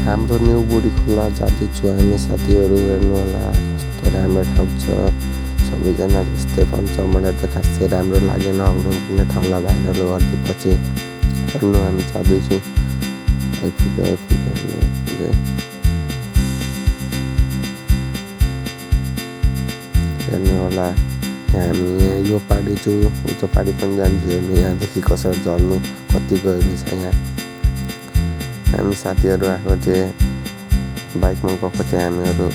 हाम्रो न्यु बुढी खोला जाँदैछु हामी साथीहरू। हेर्नु होला कस्तो राम्रो ठाउँ छ। सबैजना त्यस्तै भन्छ, मलाई त खासै राम्रो लागेन आउनु भन्ने ठाउँलाई भाइरल गरिदिएपछि। हेर्नु हामी जाँदैछु आइपुग्यो। हेर्नु होला हामी यो पारि छु उतो पारि पनि जान्छु। हेर्नु यहाँदेखि कसरी झर्नु कति गहिरो छ यहाँ। हामी साथीहरू आएको थिएँ, बाइकमा गएको थिएँ हामीहरू।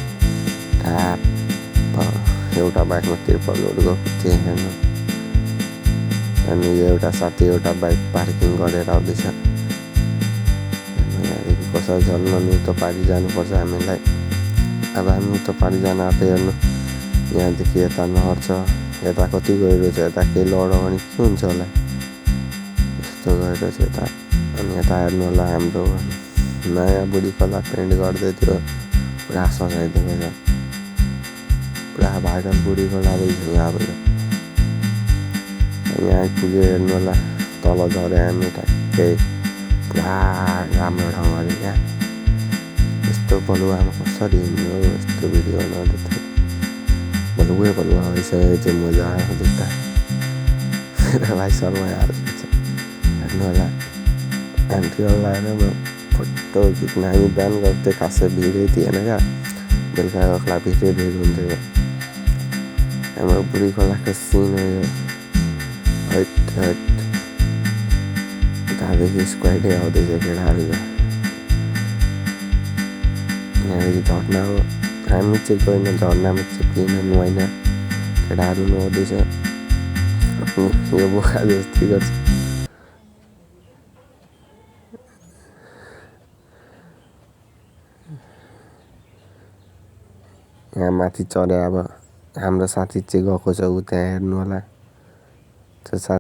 एउटा बाइकमा त्रिपलहरू गएको थिएँ हेर्नु। अनि एउटा साथी एउटा बाइक पार्किङ गरेर आउँदैछ। यहाँदेखि कसरी झर्नु अनि उतो पारि जानुपर्छ हामीलाई। अब हामी उतो पारि जान आँट्यो। हेर्नु यहाँदेखि यता नहर छ, यता कति गहिरो छ। यता केही लड्यो भने के हुन्छ होला, यस्तो गहिरो छ यता। अनि यता हेर्नु होला हाम्रो नयाँ बुढी खोला पेन्ट गर्दै थियो, पुरा सजाइदिएको छ। पुरा भाइरल बुढी खोला भइसक्यो अब यो। यहाँ आइपुग्यो हेर्नु होला, तल झऱ्यो हामी ठ्याक्कै पुरा राम्रो ठाउँहरू क्या। यस्तो बलुवामा कसरी हिँड्नु हो, यस्तो भिडियो बनाउँदै थियो। बलुवा भइसकेको थियो मजा आएको जुत्ता भाइ शर्माइहाल्छ। हेर्नु होला आन्टीहरू लगाएर फोटो खिच्न हामी बिहान गएको थिएँ, खासै भिडै थिएन क्या। बेलुका गएको भिडै भिड हुन्थ्यो। हाम्रो बुढी खोलाको सिन हो यो। उतादेखि स्क्वाडै आउँदैछ केटाहरू। यहाँदेखि झर्ना हो, हामी चाहिँ गएन झर्नामा चाहिँ किन नुहाइन, केटाहरू नुहाउँदैछ। यो बोका जस्तै गर्छ। यहाँ माथि चढ्यो। अब हाम्रो साथी चाहिँ गएको छ ऊ त्यहाँ हेर्नु होला।